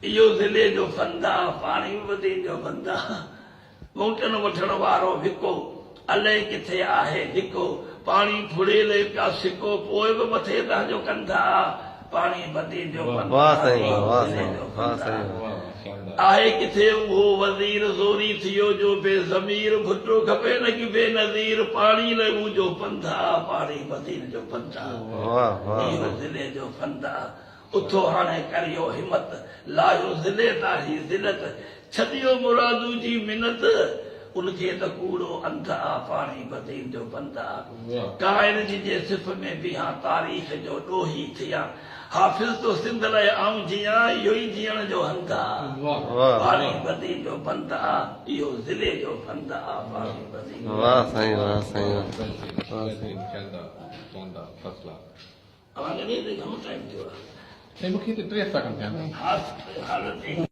اهو ضلعي جو فند آ، پاڻي به بدين جو بند آ. ووٽن وٺڻ وارو وڪو، الئي ڪٿي آهي لڪو. پاڻي ڦڙي لئي پيا سڪو، پوء به مٿي تنهن جو ڪنڌ آ. پاڻي بدين جو بند آ، اهو ضلعي جو فند آ. آهي ڪٿي اهو وزير، زوري ٿيو جو بي ضمير. ڀٽو کپي نه ڪي بي نظير، پاڻي لئي منهنجو پنڌ آ. پاڻي بدين جو بند آ، اهو ضلعي جو فند آ. اٿو هاڻي ڪريو همت، لاهيو ضلعي تان هي ذلت، ڇڏيو مرادو جي منت، ان کي ته ڪوڙو انڌ آ، پاڻي بدين جو بند آ. قائد جي جي صف ۾ بيهان، تاريخ جو ڏوهي ٿيان، حافظ تو سنڌ لئه آئون جيان، اهو ئي جيئڻ جو هنڌ آ، پاڻي بدين جو بند آ، اهو ضلعي جو فند آ، پاڻي بدين جو بند آ. اوهان کي ڏي ته گهڻو ٽائيم ٿيو آهي. سائين مونکي هتي 3 سيڪنڊ ٿيا آهن. ها حالت.